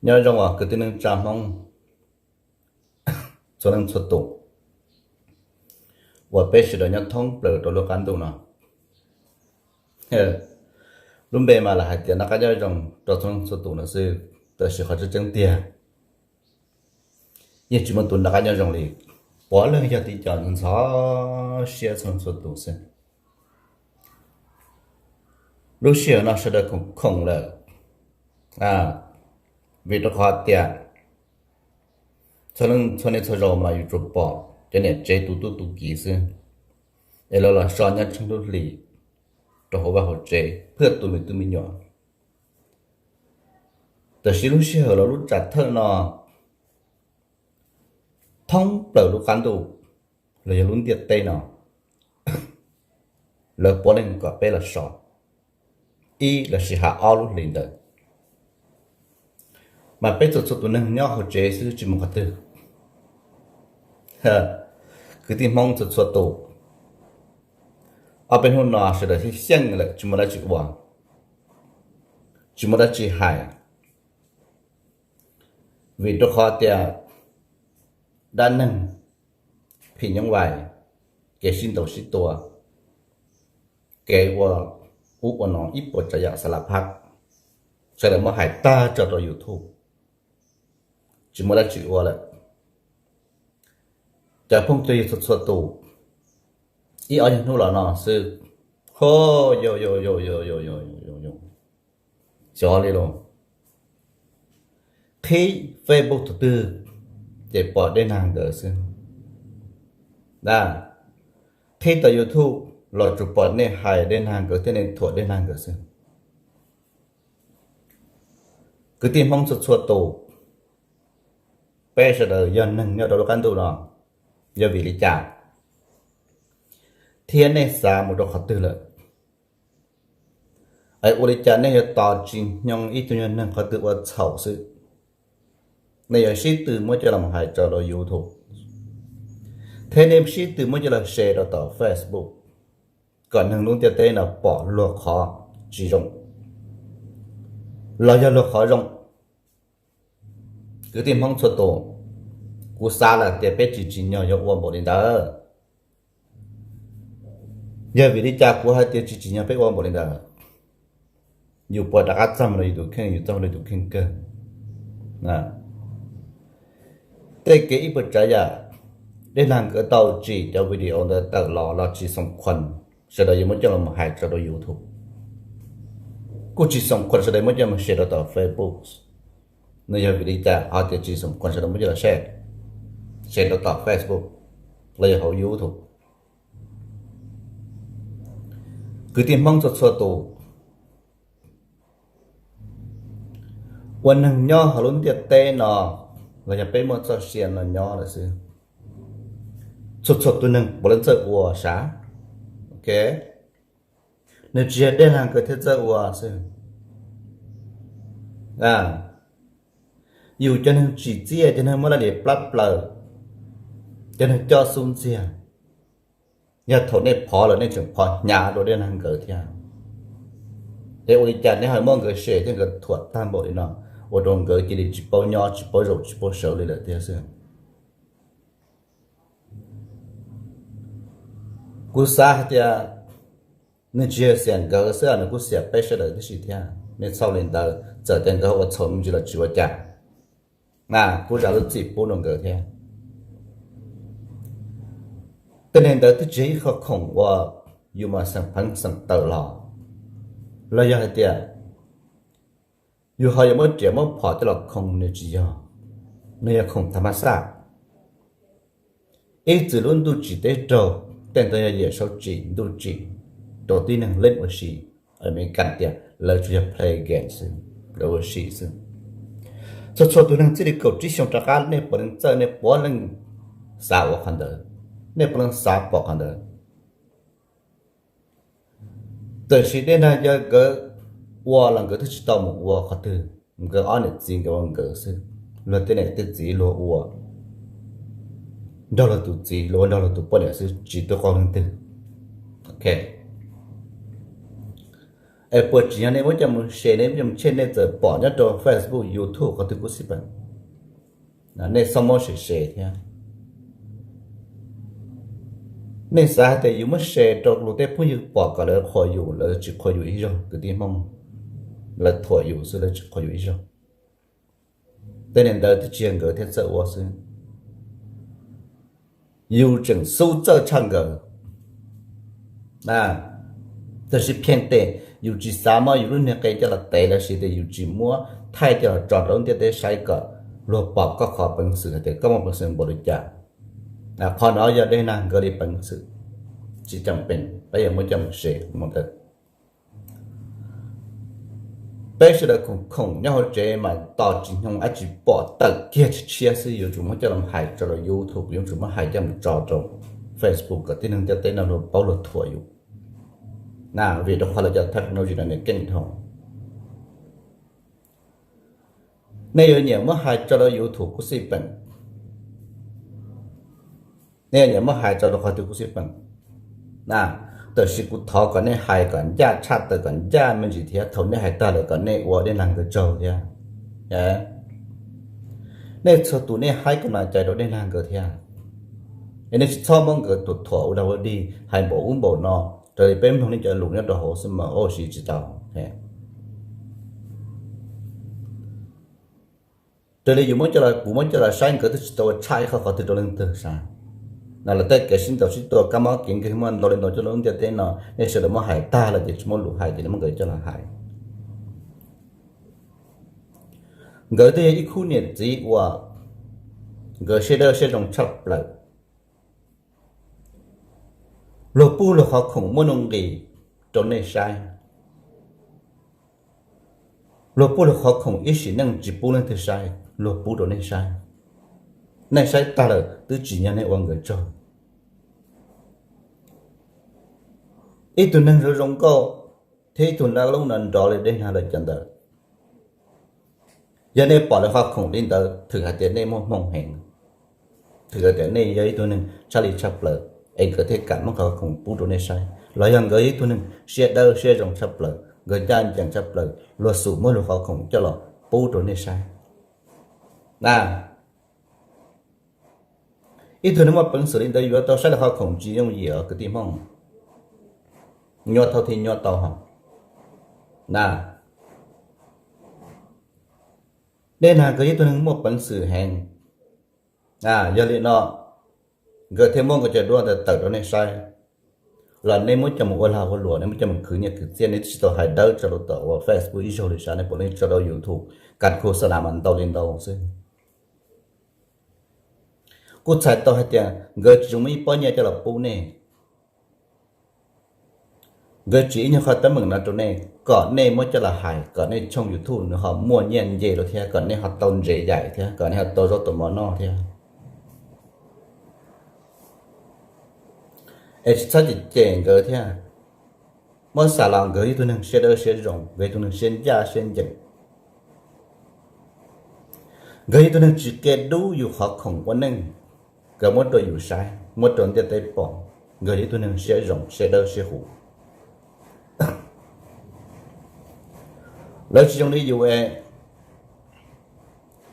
Nyob zoo os kwv tij neej tsa Hmoob txhua leej txhua tus uas peb sawv daws nyob thoob plaws rau lub qab ntuj no. Lub npe mas lam hais tias noj qab nyob zoo rau txhua leej txhua tus no xwb, tab sis qhov tseeb tseeb tiag yeej tsis muaj tus noj qab nyob zoo li. Puav leej yog tib co ntxhov siab txhua leej txhua tus xwb. Lub sij hawm no sawv daws khoom khoom lawm, vim rau qhov tias txhua leej txhua niaj txhua zaus mas yus tsuas pom cov niam tsev tus tub tus kiv xwb, es lawv los so nyob tsheej lub hlis rau hauv vaj hauv tsev phwj tus me tub me nyuam. Tab sis lub sij hawm los lub tsam thawj no thoob plaws lub qab ntuj los yog lub ntiaj teb no, lawv puav leej kom peb los so ib los sis hais ob lub hlis ntawd. Mas peb txhua txhua tus neeg nyob hauv tsev xwb tsis mus qhov twg. Kwv tij Hmoob txhua txhua tus, ob peb hnub no sawv daws xyeej xyeej lawm tsis muaj dab tsi ua, tsis muaj dab tsi hais, vim rau qhov tias dab neeg, phim nyuj vais, kev sib ntaus sib tua, kev ua ub ua no ib puas tsav yam xas las phab, sawv daws muab hais tag tso rau YouTube, tsis muaj dab tsi ua lawm. Cov phooj cov ywg txhua txhua tus, ib ob nyuag hnub los no xwb, ho yo yo yo yo yo yo yo yo, xyov li los, qhib Facebook thaum twg ces pom Dej Nag nkawd xwb, qhib tau YouTube los tsuas pom nej hais Dej Nag nkawd thiab nej thuam Dej Nag nkawd xwb. Kwv tij Hmoob txhua txhua tus, peb sawv daws yog neeg nyob rau lub qab ntuj no, yog vim li cas thiab nej xav mus rau qhov twg lawm? Es ua li cas nej yuav tos tsis nyoog ib tug nyuag neeg qhov twg ua txhaum xwb, nej yuav sib tw muab coj los hais tso rau YouTube, thiab nej sib tw muab coj los share rau tom Facebook, kom neeg lub ntiaj teb no pom luag qhov tsis zoo los yog luag qhov zoo? Kwv tij Hmoob txhua tus, kuv xav lawm tias peb tsis tsim nyog yuav ua npaum li ntawd. Yog vim li cas kuv hais tias tsis tsim nyog peb ua npaum li ntawd? Yus puas rov qab txog mus rau yus tus kheej, yus txog mus rau yus tus kheej kawg? Tej kev ib puas tsav yam, Dej Nag nkawd tau tsim cov video ntawd tawm los los tsis xoom khuas, sawv daws yuav muab coj los hais tso rau YouTube. Kuj tsis xoom khuas sawv daws muab coj los share rau tom Facebook. Nws yog vim li cas ho tias tsis xoom khuas sawv daws muab coj los share, share rau tom Facebook los yog hauv YouTube? Kwv tij Hmoob txhua txhua tus, ua neeg nyob hauv lub ntiaj teb no los yog peb muaj txoj sia no nyob lawm xwb, txhua txhua tus neeg puav leej txawj ua sav. Ok, nws tsis yog Dej Nag nkawd thiaj txawj ua xwb. Yus cov neeg tsim txiaj, cov neeg muab laj lim plab plaws, cov neeg coj xub ntxiag, yog thaum nej phov lawm nej tseem phov hnyav dua Dej Nag nkawd thiab. Es ua li cas nej ho muab nkawd share thiab nkawd thuam tag npaum li no, ua rau nkawd cia li tsis paub nyob tsis paub zaum tsis paub sawv li lawm thiab xwb. Kuv xav hais tias nws tsis yog xiam nkawd xwb, nws kuj xiam peb sawv daws tib si thiab. Nej txhob li ntawd, txawm tias nkawd ua txhaum me ntsis los tsis ua cas, kuv zam lub txim pub rau nkawd thiab. Tej neeg ntawd twb tsis yog ib qho khoom uas yus mas xeem pheev xeem tawm los, los yog hais tias yus ho yuav muab riam muab phom coj los khoom, nws tsis yog, nws yog khoom tham ma xaj. Ib txwm lub ntuj tsim teb raug, tej ntawd yog yawm saub tsim ntuj tsim rau tib neeg leej ua si. Amelikas tias lawv tsuas yog play game xwb, lawv ua si xwb. Txhua txhua tus neeg txij li kaum tsib xyoo rov qab, nej puav leej txawj, nej puav leej xav ua qhov ntawd, nej puav leej xav pom qhov ntawd. Tab sis Dej Nag yog nkawd ua los nkawd twb tsis tau mus ua qhov twg, nkawd ob niam txiv nkawd ua nkawd xwb, luag tej niam tej txiv luag ua nrog luag tus txiv, luag ua nrog luag tus poj niam xwb, tsis tuaj qau leej twg. Ok, Es puas tsim nyog nej muab coj mus share, nej muab coj mus share, nej txawm pom nyob rau Facebook, YouTube qhov twg kuj xij peem, nej txhob muab share share thiab. Nej xav hais tias yus muab share rau luag tej phooj ywg pom kom lawv qhuas yus, lawv tsis qhuas yus ib zaug kwv tij Hmoob. Lawv thuam yus xwb, lawv tsis qhuas yus ib zaug. Tej niag ntawd twb tsis yog nkawd thiaj txawj ua xwb. Yus tseem xub txawj tshaj nkawd. Tab sis pheej tej yus tsis xav muab yus lub niag qe coj los tev los sis tias yus tsis muab thaij coj los tso rau lub ntiaj teb saib kom luag pom koj qhov peev xwm hais tias koj muaj peev xwm npaum li cas. Qhov no yog dej nag nkawd li peev xwm, tsis ceeb pees peb yuav muab coj mus share mus ntawd. Peb sawv daws khoom khoom nyob hauv tsev mas tos tsis nyoog dab tsi pom tawm kiag tshiab tshiab xwb yuav tsum muab coj los hais tso rau YouTube, yuav tsum muab hais coj mus tso rau Facebook kom tib neeg ntiaj teb no luag paub luag thuam yus. Na, vim rau qhov lawv cov technology no nws keej dhau. Nej yuav nyiam muab hais tso rau YouTube kuj xij peem. Nej yuav nyiam muab hais tso rau qhov twg kuj xij peem. Na, tab sis kuv thov kom nej hais kom ncaj tshaj tawm, kom ncaj me ntsis thiab, thaum nej hais tag lawm kom nej ua dej nag nkawd tsaug thiab. Nej txhua tus nej haib kam nas cai rau dej nag nkawd thiab. Es nej tsis txhob muab nkawd tus thuam ua dog ua dig hais npaum ub npaum no, raws li peb mloog nej cov lus nyob rau hauv xwb mas ua siv tsis tau. Raws li yus muab coj los, kuv muab coj los saib nkawd twb tsis tau ua tshaj ib qho qhov twg rau leej twg sav. No lawv tej kev sib ntaus sib tua, kab mob kev nkeeg muaj ntau li ntau coj lub ntiaj teb no, nej sawv daws muab hais tag lawm ces tsis muaj lus hais ces nej muab nkawd coj los hais. Nkawd twb yog ib khub niam txiv uas nkawd siab dawb siab zoo tshaj plaws. Luag pub luag qhov khoom muaj nuj nqis rau nej saib. Luag pub luag qhov khoom ib sim neej tsis pub leej twg saib, luag pub rau nej saib. Nej saib tag lawm twb tsim nyog nej ua nkawd tsaug. Ib tug neeg zoo zoo nkauj thiab ib tug laj lub no nrov li dej nag lawm cov ntawd. Yog nej pom lawv qhov khoom li ntawd, thwm hais tias nej muaj hmoo heev, thwm hais tias nej yog ib tug neeg tshaj li tshaj plaws, es nkawd thiaj kam muab qhov khoom pub rau nej saib. Los yog nkawd yog ib tug neeg siab dawb siab zoo tshaj plaws, nkawd ncaj ncees tshaj plaws, luag xum muab luag qhov khoom coj los pub rau nej saib. Na, ib tug neeg muaj peev xwm li ntawd yuav tau saib lawv qhov khoom tsis yooj yim os kwv tij Hmoob. Nyuaj thaum thiaj nyuaj tau hos. Na, dej nag nkawd yog ib tug neeg muaj peev xwm heev. Yog li no nkawd thiaj muab nkawd cov duab ntawd tawm rau nej saib, los nej muab coj mus ua lag ua luam, nej muab coj mus khwv nyiaj khwv txiaj, nej twb tsis tau hais dawb tso rau tom uas Facebook ib zaug li sav, nej puav leej tso rau YouTube, kas khu xa las mas ntau li ntau xwb. Kuj txhais tau hais tias nkawd tsis zoo muab ib pob nyiaj coj los pub nej. Nkawd tsim ib nyuag qhov teeb meem no rau nej kom nej muab coj los hais, kom nej tshooj YouTube nws ho muaj nyiaj nce rau thiab kom nej ho tau ntsev yaim thiab kom nej ho tau zaub tau mov noj thiab. Es tsis txhob cem cem nkawd thiab. Muab xav los nkawd yog ib tug neeg siab dawb siab zoo, nkawd yog ib tug neeg siab ncaj siab ncees. Nkawd yog ib tug neeg tsis qias dub yus qhov khoom ua neej, nkawd muab rau yus saib, muab rau ntiaj teb pom, nkawd yog ib tug neeg siab zoo siab dawb siab huv. Lawv tsis zoo li yus es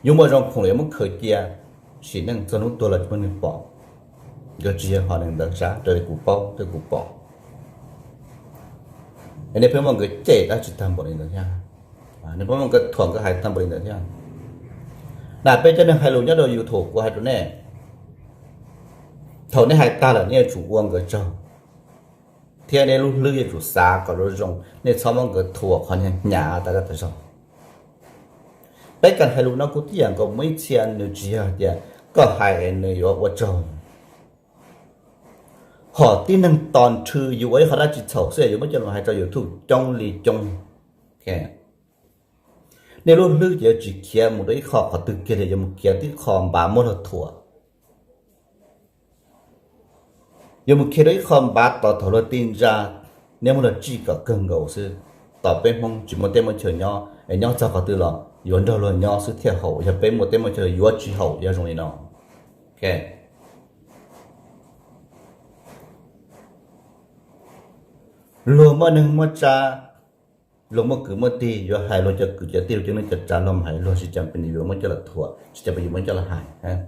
yus muaj zoo khoom yuav muab khaws cia, sim neej txog hnub tuag los tsis muaj neeg pom. Nkawd tsis yog hom neeg ntawd sav, raws li kuv paub thiab kuv pom. Es nej pheej muab nkawd cem dab tsi tag npaum li ntawd thiab? Nej pheej muab nkawd thuam nkawd hais tag npaum li ntawd thiab? Na, peb cov neeg hais lus nyob rau YouTube kuv hais rau nej, thaum nej hais tag lawm nej yuav tsum ua nkawd tsaug, thiab nej lub hlwb yuav tsum xav kom zoo zoo, nej txhob muab nkawd thuam qhov hnyav hnyav tas zog tas zog. Peb kas hais lus no kuv tib yam nkaus muaj ib txhia nws tsis yog tias koj hais nws yuav ua tsaug. Hom tib neeg tos nrhw yus ua ib qho dab tsi txhaum xwb yuav muab coj los hais rau YouTube coob li coob. Nej lub hlwb ces yuav tsis khiav mus rau ib qho qhov twg kiag li, yuav mus khiav tib qho npav muab luag thuam. Yuav mus khiav rau ib qho npav tos thaum luag ti ntsa, nej muab luag tsij kom kawg nkaus xwb. Tos peb Hmoob tsis muaj teb muaj chaw nyob es nyob txog qhov twg los yuav nrog luag nyob xwb thiaj haum, yog peb muaj teb muaj chaw yuav tsis haum, yog zoo li no. Luag muaj neeg muaj tsa, luag muaj kwv muaj tij yuav hais luag cov kwv cov tij, luag cov neej cov tsav los hais, luag tsis cam pes yuav muab coj los thuam, tsis cam pes yuav muab coj los hais.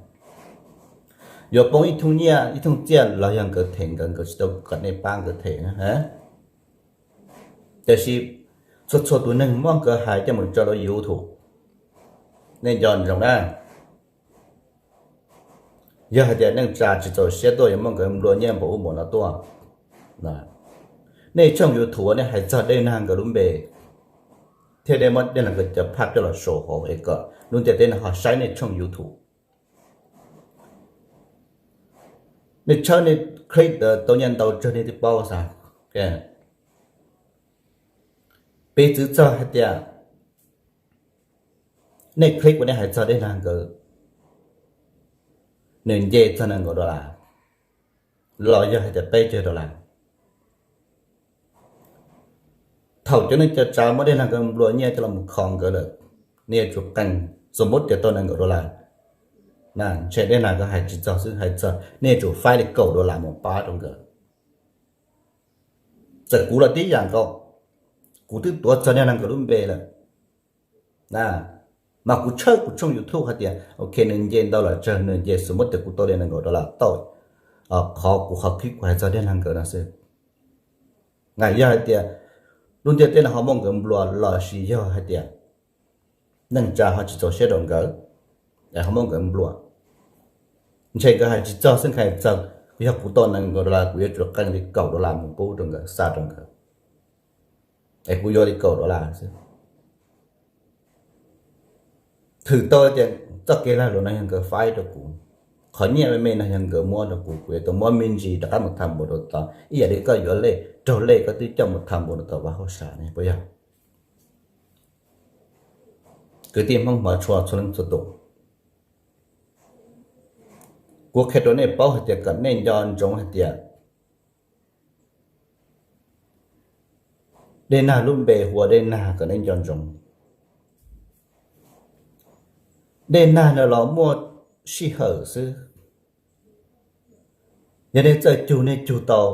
Yuav poob ib thooj nyiaj ib thooj txiaj los yog nkawd them nkawd, nkawd tsis tau kom nej pab nkawd them. Tiam sis txhua txhua tus neeg muab nkawd hais coj mus tso rau YouTube, nej nco ntsoov na. Yog hais tias neej tsa tsis txaus siab tuaj yuav muab nkawd nplua nyiaj npaum ub npaum no tuaj, nej tshooj YouTube nej hais txog Dej Nag nkawd lub npe, thiab nej muab Dej Nag nkawd cov phaj coj los sau hauv es kom lub ntiaj teb no ho saib nej tshooj YouTube. Nej tshawb nej clip tau nyiaj ntau tsawg nej twb paub xav. Piv txwv txog hais tias nej clip uas nej hais txog Dej Nag nkawd, nws nce txog nees nkaum dollar los yog hais tias peb caug dollar, thaum cov neej cov tsav muab Dej Nag nkawd nplua nyiaj coj los kho nkawd lawm, nej yuav tsum qee, xus muab tias tau nees nkaum dollar, ntshe Dej Nag nkawd hais tsis txog xwb, hais txog nej yuav tsum faib li kaum dollar mus pab rau nkawd. Txawm kuv los tib yam nkaus, kuv twb tuav txog Dej Nag nkawd lub npe lawm, mas kuv tshawb kuv tshooj YouTube hais tias ok nws nce ntau los tsawg, nws nce xus muab tias kuv tau li nees nkaum dollar tau, qhov kuv qhov clip kuv hais txog Dej Nag nkawd no xwb. Yog hais tias lub ntiaj teb no ho muab nkawd nplua lossis yog hais tias neej tsa ho tsis txaus siab rau nkawd es ho muab nkawd nplua, ntshe nkawd hais tsis txog xwb, hais txog yog kuv tau nees nkaum dollar kuv yuav tsum qee li kaum dollar mus pub rau nkawd, xa rau nkawd, es kuv yuav li kaum dollar xwb. Thwm tau tias txoj kev lag luam no yog nkawd faib rau kuv, qhov nyiaj me me no yog nkawd muab rau kuv, kuv yuav tau muab me ntsis rov qab mus tham npaum rau tod ib yam li koj yuav lej raug lej koj twb coj mus tham npaum rau tom vaj hauj sam ne puas yog? Kwv tij Hmoob hmov tshua txhua leej txhua tus, kuv qhia rau nej paub hais tias kom nej nco ntsoov hais tias Dej Nag lub npe hu ua Dej Nag kom nej nco ntsoov. Dej Nag no los muaj sij hawm xwb. Yog nej txawj cug nej cug tau,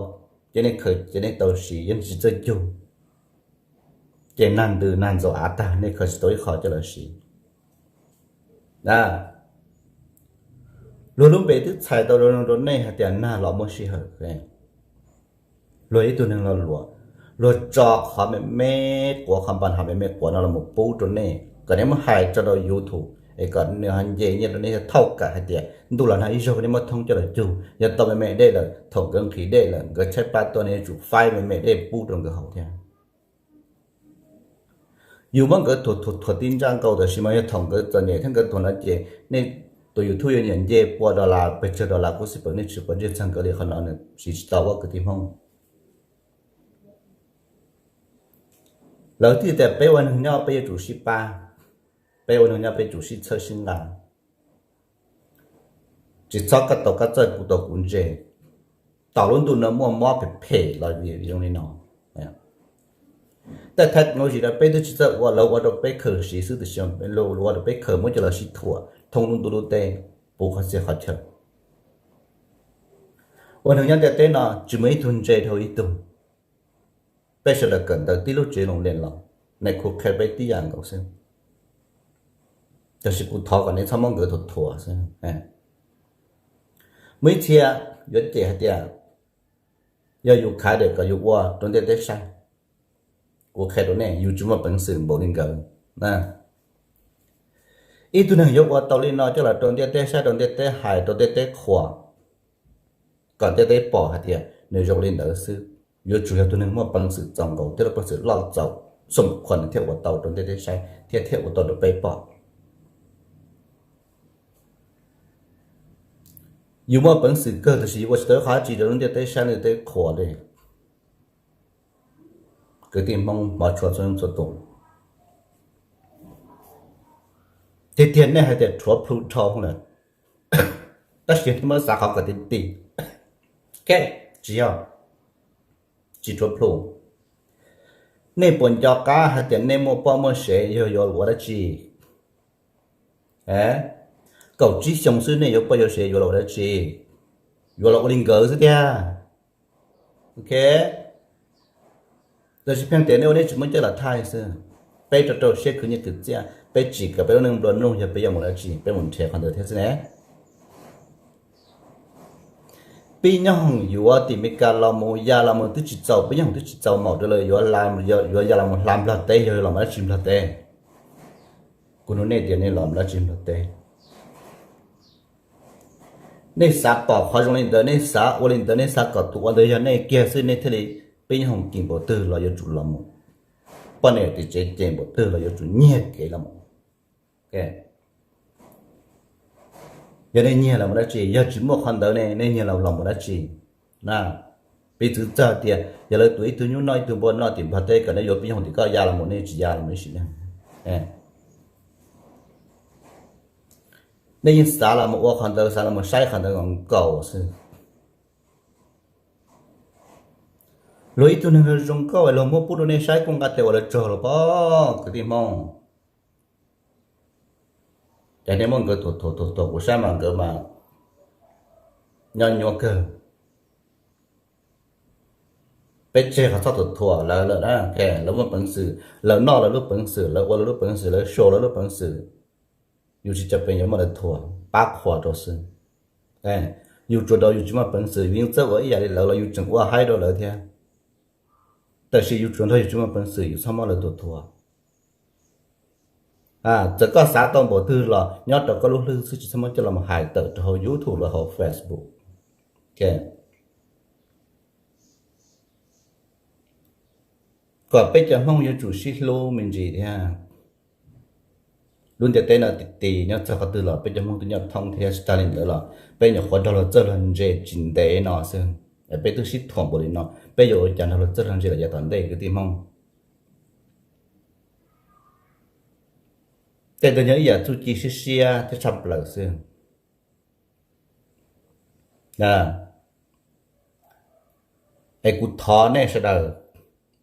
ces nej khaws ces nej tau siv, yog nej tsis txawj cug ces nag ntws nag ntxaus av tag nej khaws tsis tau ib qho coj los siv. Luag lub npe twb txhais tau rau nej hais tias Nag los muaj sij hawm. Luag ib tug neeg lo lus, luag tso qhov me me quav, qhov npa ho me me quav no los pub rau nej kom nej muab hais tso rau YouTube es kom nws ho nce nyiaj rau nej, yog thauj kam hais tias ntuj los nag ib zaug nej muab thoob coj los cug, yog tau me me dej lawm, thaum nkawd nqhis dej lawm nkawd tshaib plab tuaj nej yuav tsum faib me me dej pub rau nkawd haus thiab. Yus muab nkawd thuam thuam thuam tib ntsaj nkaus, tab sis mas yog thaum nkawd txom nyem thiab nkawd tuag no ces nej tus YouTube yuav nyiam nce pua dollar pes tsawg dollar kuj xij peem, nej tsis quav ntsej txog nkawd li, qhov no nws siv tsis tau ua kwv tij Hmoob. Lawv thiaj tias peb ua neeg nyob peb yuav tsum sib pab, peb ua neeg nyob peb tsum sib txhawb sib nqa, tsis txhob koj tau koj txawj kuv tau kuv ntse. Tom lub ntuj no muaj mob phem phem los vim zoo li no. Tej technology no peb twb tsis txawj ua, lawv ua rau peb khaws siv xwb, tiam sis luag ua rau peb khaws muab coj los sib thuam thoob lub ntuj lub teb, puv qhov txhia qhov chaw. Ua neeg nyob ntiaj teb no tsis muaj ib tug ntse dhau ib tug. Peb sawv daws kawm ntawv tib lub tsev loos lees los, nej kuj qhia peb tib yam nkaus xwb. Tab sis kuv thov kom nej txhob muab nkawd thuam thuam xwb. Muaj ib txhia yuav cem hais tias yog yus khav dam kom yus ua rau ntiaj teb saib. Kuv qhia rau nej, yus tsis muaj peev xwm npaum li nkawd. Ib tug neeg yuav ua tau li no coj los rau ntiaj teb saib, rau ntiaj teb hais, rau ntiaj teb qhuas, kom ntiaj teb pom hais tias nws zoo li ntawd xwb. Yuav tsum yog tus neeg muaj peev xwm txaus nkaus thiab lub peev xwm loj txaus xom khuam nws thiaj ua tau rau ntiaj teb saib thiab thiaj ua tau rau peb pom. Yus muaj peev xwm kawg tab sis yus ua tsis tau ib qho dab tsi rau lub ntiaj teb saib, ntiaj teb qhuas li. Kwv tij Hmoob hmov tshua txhua leej txhua tus, tiag tiag nej hais tias rhuav plhu dhau lawm, tab sis nej muab xav qhov kom ti ti, tsis yog, tsis rhuav plhu. Nej puas nco qab hais tias nej muaj poj muaj sev yog yuav ua dab tsi? Kaum tsib xyoo xwb nej yuav poj yuav sev yuav los ua dab tsi? Yuav los ua li nkawd xwb tiag. Tab sis pheej tias nej ua nej tsis muaj coj los thaij xwb. Peb rau rau siab khwv nyiaj khwv txiaj, peb tsim kom peb lub neej nplua nuj, yog peb yuav mus dab tsi peb mus nrhiav qhov ntawd thiab xwb ne. Pib nyob hoom yuav tim Meskas los mus ya los mus twb tsis txaus, pib nyob hoom twb tsis txaus maum rau lawv yuav, yuav ya los mus hla Nplog teb, yog los mus dab tsi Nplog teb. Kuv nug nej tias nej los mus dab tsi Nplog teb? Nej xav pom qhov zoo li ntawd, nej xav ua li ntawd, nej xav kom tus ua ntawd yog nej kiag xwb, nej thiaj li pib nyob hoom kim npaum twg los yuav tsum los mus, poj niam tim tsev cem npaum twg los yuav tsum nyiag kev los mus. Yog nej nyiag los mus dab tsi? Yog tsis muaj qhov ntawd ne, nej nyiag los los mus dab tsi? Piv txwv txog tias yog lawv tuav ib tug nyuj noj ib tug npua noj tim Nplog teb kom nej yuav pib nyob hoom tim koj ya los mus, nej tsis ya los mus ib sim neej. Nej yeej xav los mus ua qhov ntawd, xav los mus saib qhov ntawd nkaus xwb. Luag ib tug neeg zoo nkauj luag muab pub rau nej saib kuj nqa tes ua lawv tsaug los pob kwv tij Hmoob. Ces nej muab nkawd thuam thuam thuam thuam kuv saib mas nkawd mas nyob nyuaj kawg. Peb tseg qhov txhob thuam thuam lawv lawm na. Lawv muaj peev xwm, lawv noj lawv lub peev xwm, lawv ua lawv lub peev xwm, lawv show lawv lub peev xwm. Yus tsis cam pees yuav muab lawv thuam, pab qhuas rau xwb. Yus tsuas rau yus tsis muaj peev xwm, yus yeej txawj ua ib yam li lawv los yus tseem ua haib rau lawv thiab. Tab sis yus tsuas nrog yus tsis muaj peev xwm, yus txhob muab lawv thuam thuam. Txawm koj xav tau npaum twg los nyob rau koj lub hlwb xwb, tsis txhob muab coj los hais tawm rau hauv YouTube los hauv Facebook. Kom peb cov Hmoob yuav tsum sib hlub me ntsis thiab. Lub ntiaj teb no ti ti nyob txog qhov twg los peb cov Hmoob twb nyob thoob thiab, tsis tas li ntawd los peb nyuam qhuav nrog luag txawj luag ntse tsis ntev no xwb. Peb twb sib thuam npaum li no, peb yuav ua cas nrog luag txawj luag ntse los yav tom ntej kwv tij Hmoob? Tej ntawd yog ib yam txuj ci siab siab thiab tshaj plaws xwb. Es kuv thov nej sawv daws,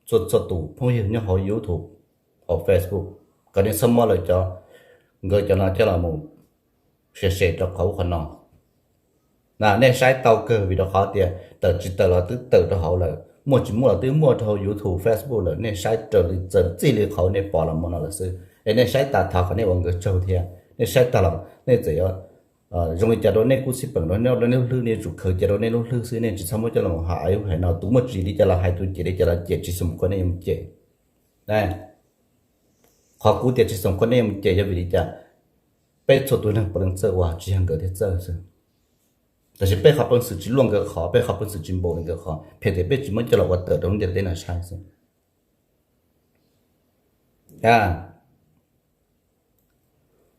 txhua txhua tus phooj ywg nyob hauv YouTube, hauv Facebook, kom nej txhob muab lawv cov, nkawd cov no coj los mus share share rau qhov ub qhov no. Nej saib tau kawg vim rau qhov tias tawm tsis tawm los twb tawm rau hauv lawm, muaj tsis muaj los twb muaj rau hauv YouTube, Facebook lawm. Nej saib raws li txawm txij li qhov nej pom los mus no lawm xwb, es nej saib tas thov kom nej ua nkawd tsaug thiab. Nej saib tag los nej txawm yuav zoo li cas rau nej kuj xij peem rau nej, nej lub hlwb nej yuav tsum khaws cia rau nej lub hlwb xwb, nej tsis txhob muab coj los hais ub hais no. Tus muaj tsis li cas los hais, tus cem li cas los cem, tsis xav kom nej yuav mus cem. Qhov kuv tias tsis xav kom nej yuav mus cem yog vim li cas? Peb txhua tus neeg puav leej txawj ua, tsis yog nkawd thiaj txawj xwb. Tab sis peb qhov peev xwm tsis luaj nkawd qhov, peb qhov peev xwm tsis npaum li nkawd qhov, phem tias peb tsis muab coj los ua tawm rau lub ntiaj teb no saib xwb.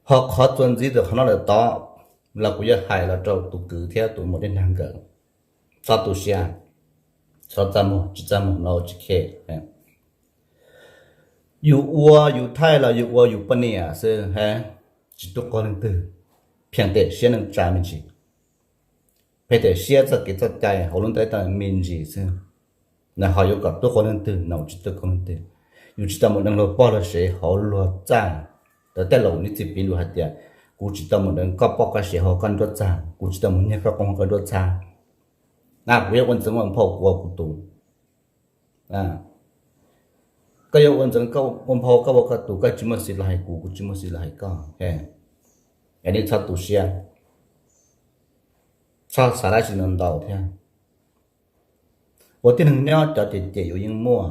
Ho qhov txuas ntxiv ntawm qhov no lawm tod los kuv yuav hais los rau tus kwv thiab tus muam Dej Nag nkawd, txhob tu siab, txhob txaj muag, tsis txaj muag no tsis khe. Yus ua yus thaij los yus ua yus poj niam xwb, tsis tu quag leej twg, phem tias siab neej tsa me ntsis, phem tias siab txoj kev txoj cai hauv lub ntiaj teb me ntsis xwb. Ho yuav kom tu quag leej twg no tsis tu quag leej twg. Yus tsis tau mus deev luag poj luag sev hauv luag txaj. Tej laus nib txij piv lus hais tias, kuv tsis tau mus deev koj poj koj sev hauv koj nruab txaj, kuv tsis tau mus nyiag koj qoob koj nruab txaj. Kuv yuav ua ntxeev ua nphau kuv ua kuv tus. Koj yuav ua ntxeev ua nphau koj ua koj tus, koj tsis muaj xiv los hais kuv, kuv tsis muaj xiv los hais koj. Nej txhob tu siab, txhob xav dab tsi ntau ntau thiab. Ua tib neeg nyob cov cem cem yus yeej muaj,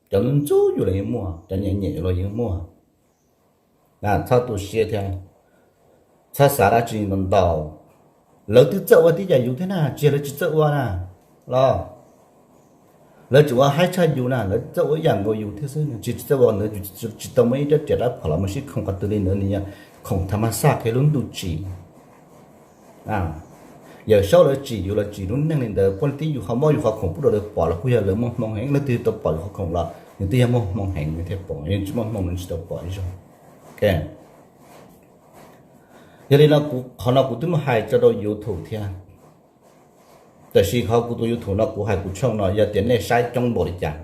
cov ntxub ntxub yus los yeej muaj, cov nyem nyem yus los yeej muaj. Txhob tu siab thiab, txhob xav dab tsi ntau ntau. Lawv twb txawj ua tib yam yus thiab na, tsis yog lawv tsis txawj ua na los. Lawv tseem ua haib tshaj yus na, lawv txawj ua ib yam nkaus yus thiab xwb, tsis txawj ua ntawd yus tsis tau muaj ib rab riam rab phom los mus sib khoom qhov twg li ntawd, nws yog khoom tham mas xaj qhia lub ntuj tsim. Yawm saub lawv tsim yus los tsim lub neej li ntawd, poj tib yus qhov mob yus qhov khoom pub rau lawv pom los kuj yog lawv muaj hmoo heev, leej twg tau pom yus qhov khoom los nws twb yog muaj hmoo heev nws thiaj pom, yog tsis muaj hmoo nws tsis tau pom ib zaug. Yog li no qhov no kuv twb muab hais tso rau YouTube thiab. Tab sis qhov kuv tus YouTube no kuv hais kuv tshooj no yog tias nej saib coob npaum li cas,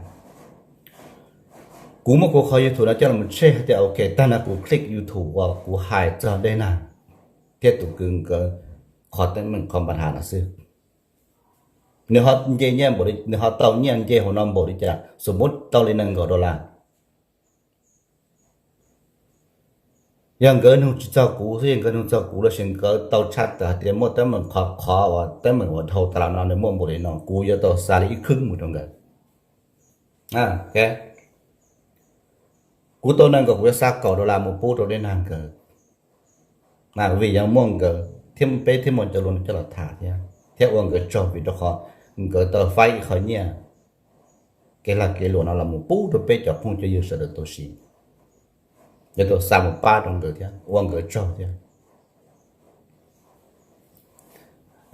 kuv muab kuv qhov YouTube no coj los tshem hais tias ok, tag no kuv click YouTube uas kuv hais txog Dej Nag thiab tus kwv nkawd qhov teeb meem qhov npa ha no xwb. Nws ho nce nyiaj npaum li, nws ho tau nyiaj nce hauv no npaum li cas, xus muab tau li nees nkaum dollar. Yog nkawd nug tsis txog kuv xwb, yog nkawd nug txog kuv los sis nkawd tau tshaj tawm hais tias muaj teeb meem qhov qhov uas teeb meem uas dhau tas los no nws muaj npaum li no, kuv yuav tau xa li ib khwb mus rau nkawd. Kuv tau nees nkaum, kuv yuav xa kaum dollar mus pub rau dej nag nkawd, vim yog muaj nkawd thiab peb thiaj muaj cov lus no coj los tham thiab, thiab ua nkawd tsaug vim rau qhov nkawd tau faib ib qho nyiaj kev lag kev luam no los mus pub rau peb cov phooj cov ywg sawv daws tau siv, yuav tau xa mus pab rau nkawd thiab ua nkawd tsaug thiab.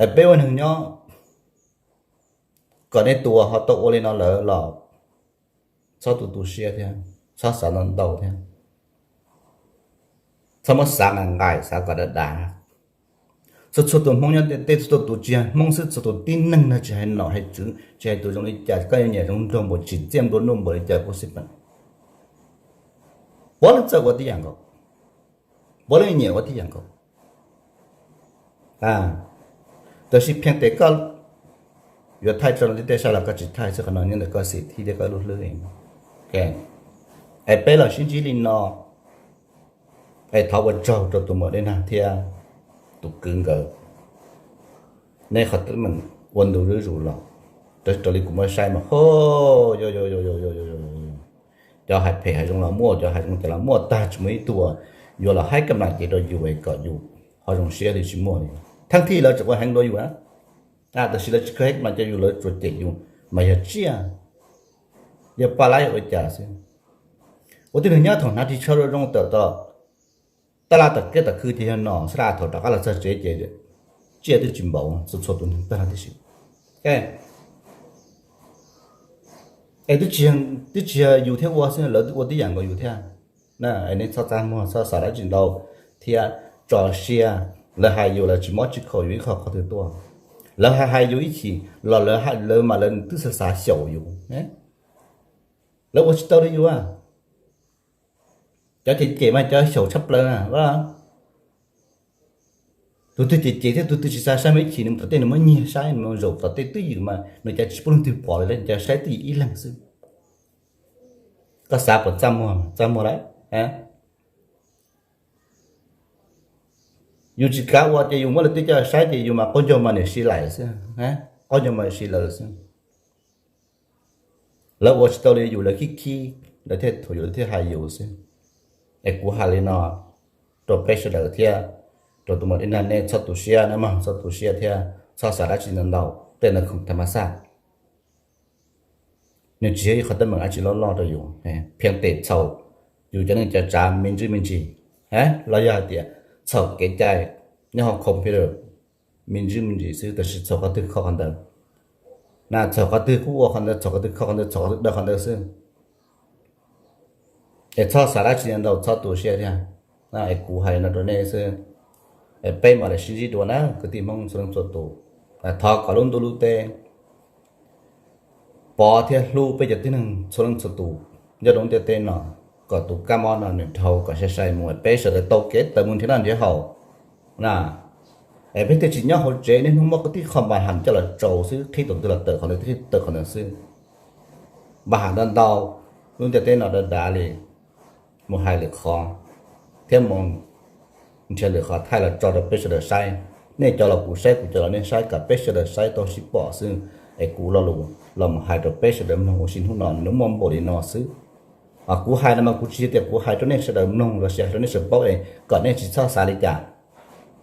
Es peb ua neeg nyob, kom nej tus uas ho tau ua li no lawm los txhob tu tu siab thiab, txhob xav ntau ntau thiab, txhob muab xav nqaim nqaim, xav kom dav dav. Txhua txhua tus Hmoob nyob tej, txhua txhua tus tsis yog Hmoob xwb, txhua tus tib neeg no tsis hais nom hais tswv, tsis hais tus zoo li cas, koj yuav nyiam zoo nraug npaum, tsim txiaj nplua nuj npaum li cas kuj xij peem, puav leej txawj ua tib yam nkaus, puav leej nyiam ua tib yam nkaus. Tab sis phiaj tes koj yuav thaij tso tej sai los koj tsis thaij xwb, qhov no nyob ntawm koj xim thib thiab koj lub hlwb. Es peb los sib ntsib li no, es thov ua tsaug rau tus muam Dej Nag thiab tus kwv nkawd, nej qhov teeb meem ua ntu zuj zus los, raws li kuv muab saib mas ho cov hais phem hais zoo los muaj, cov hais zoo cas los muaj tag, tsis muaj ib tug yuav los haib kam lam cev rau yus es kom yus ho zoo siab li, tsis muaj li. Theej thij lawv tseem ua heev dua yus na, tab sis lawv tsis khav haib kam lam cov yus, lawv tsuas cem yus mas yog tsiaj, yog paj laib ua cas xwb. Ua tib neeg nyob thaum hnav ris tsho zoo zoo tawm tom taj laj tom kiab tom khw ces yog nom xwb, thaum rov qab los txog tsev ces tsiaj twb tsis npaum, txhua txhua tus neeg tag tib si. Es twb tsis yog yus thiab ua xwb, lawv ua tib yam nkaus yus thiab. Nej txhob txaj muag, txhob xav dab tsi ntau thiab tso siab. Lawv hais yus, lawv tsis mob tsis khaum yus ib qho qhov twg tuaj. Lawv hais hais yus ib chim los lawv, lawv mas lawv twb xav xav xyaum yus. Lawv ua tsis tau li yus. Cov cem cem mas cov xyaum tshaj plaws na. Tus twg cem cem thiab tus twg tsis xav saib mas ib chim nws tom tej nws muab nyiag saib, nws zaum tom tej twj ywm mas nws cas tsis pub leej twg pom li, nws cas saib twj ywm ib leeg xwb. Koj xav puas txaj muag? Txaj muag lawm. Yus tsis kav ua ces yus muab lawv twb coj saib ces yus mas qaub ncaug mas niam si lawm xwb, qaub ncaug mas niam si lawm xwb. Lawv ua tsis tau li yus, lawv khib khib, lawv thiaj thuam yus, lawv thiaj hais yus xwb. Es kuv hais li no rau peb sawv daws thiab, rau tus muam Dej Nag, nej txhob tu siab nawb mog, txhob tu siab thiab txhob xav dab tsi ntau ntau, tej ntawd khoom tham mas xaj. Nws tsis yog ib qhov teeb meem dab tsi loj loj rau yus, phiaj tes txhaum yus cov neej cov tsav me ntsis me ntsis, los yog hais tias txhaum kev cai nyob hauv computer me ntsis me ntsis xwb, tab sis txhaum qhov twg kho qhov ntawd. Na txhaum qhov twg kuj ua qhov ntawd, txhaum qhov twg kho qhov ntawd, txhaum qhov twg daw qhov ntawd xwb. Es txhob xav dab tsi ntau, txhob tu siab thiab. Es kuv hais no rau nej xwb. Es peb mam li sib ntsib dua na kwv tij Hmoob txhua leej txhua tus. Thov kom lub ntuj lub teb pov thiab hlub peb cov tib neeg txhua leej txhua tus nyob rau ntiaj teb no, kom tus kab mob no nws dhau kom sai sai mus, peb sawv daws tau kev tawm mus nrhiav noj nrhiav haus na. Es peb thiaj tsis nyob hauv tsev niaj hnub muab tib qho npa ham coj los tsaus xwb, qhib thaum twg los tawm qhov ntawd, qhib tawm qhov ntawd xwb. Npa ham ntau ntau, lub ntiaj teb no dav dav li, mus hais lwm qhov thiab mus nrhiav lwm qhov thaij los tso rau peb sawv daws saib. Nej cov los kuv saib, kuv cov los nej saib, kom peb sawv daws saib tau sib pom xwb. Es kuv lo lus los mus hais rau peb sawv daws mloog ua si hnub no nws muaj npaum li no xwb. Kuv hais no mas kuv tsis yog tias kuv hais rau nej sawv daws mloog los sis hais rau nej sawv paub es kom nej tsis txhob xav li cas.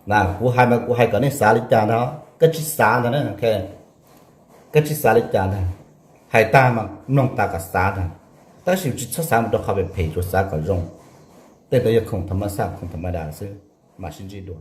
Na kuv hais mas kuv hais kom nej xav li cas ntag, koj tsis xav ntag na, koj tsis xav li cas ntag. Hais tag mas mloog tas kom xav ntag, tab sis tsis txhob xav mus rau qhov phem phem, tsuas xav kom zoo. Tej ntawd yog khoom tham mas xaj, khoom tham mas das xwb. Mam sib ntsib dua.